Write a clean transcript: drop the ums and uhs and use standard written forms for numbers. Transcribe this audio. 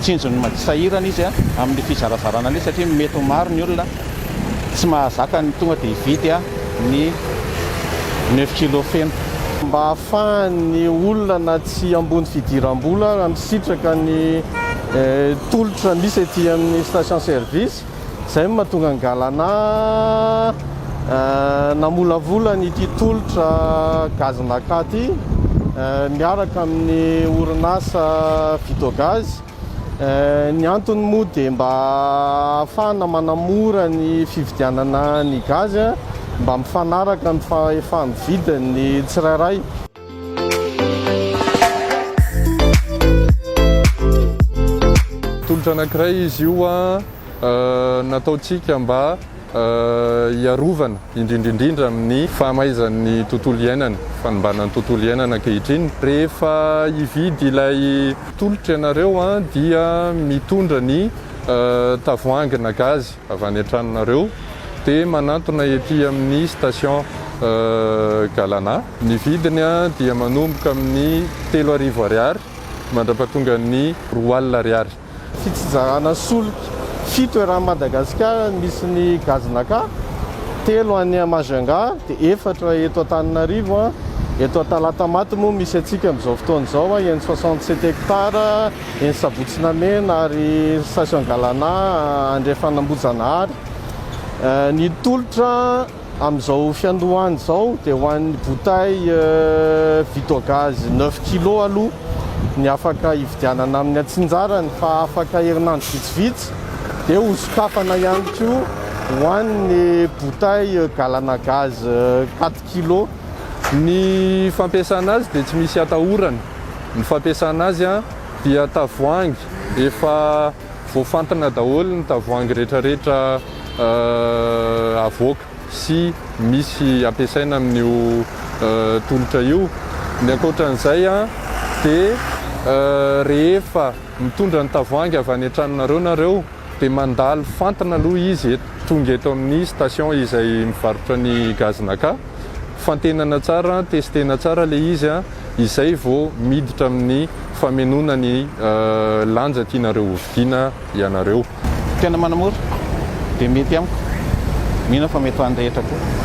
Mitsinjo ny sahirana izy amin'ny fizarazarana an'ilay izy satria mety ho maro ny olona tsy mahazaka ny tonga dia hividy ny neuf kilos feno. Mba ahafahan'ny olona na tsy ambony fidiram-bola ara misitraka ny tolotra misy ety amin'ny station service. Izay no mahatonga ny Galana namolavola an'ity tolotra gaz Naka ity miaraka amin'ny orinasa Vitogaz. Ny antony moa dia mba ahafahana manamora ny fividianana ny gaz mba mifanaraka amin'ny fahefa-mividin'ny tsirairay. Tolotra anankiray izy io nataontsika mba hiarovana indrindra indrindra amin'ny fahamaizan'ny tontolo iainana, fanimbana ny tontolo iainana ankehitriny. Rehefa hividy ilay tolotra ianareo dia mitondra ny tavoahangina gaz avy any an-tranonareo dia manantona ety amin'ny station Galana. Ny vidiny dia manomboka amin'ny 3000 ariary mandrapatongan'ny 20 ariary. Fitsinjarana solika fito eran'i Madagasikara misy ny gaz Naka, telo any Majunga dia efatra eto Antananarivo. Eto Talatamaty moa misy antsika amin'izao fotoana izao, eny 67 hectares. Eny Sabotsy Namehana ary Station Galana Andrefan'Ambohijanahary. Ny tolotra amin'izao fiandohany izao dia ho an'ny bouteille Vitogaz neuf kilos aloha ny afaka hividianana amin'ny antsinjarany fa afaka herinandro vitsivitsy dia ho sokafana ihany koa ho an'ny bouteille Galana Gaz quatre kilos. Ny fampiasana azy dia tsy misy atahorana. Ny fampiasana azy dia tavoahangy efa voafantina daholo ny tavoahangy rehetrarehetra avoaka sy misy ampiasaina amin'io tolotra io. Ny ankoatran'izay dia rehefa mitondra ny tavoahangy avy any an-tranonareo nareo dia mandalo fantina aloha izy eto, tonga eto amin'ny station izay mivarotra ny gaz Naka. Fantenana tsara, testena tsara ilay izy izay vao miditra amin'ny famenoana ny lanja tianareo hovidiana ianareo. Tena manamora dia mety amiko, mino aho fa mety ho an'ny rehetra koa.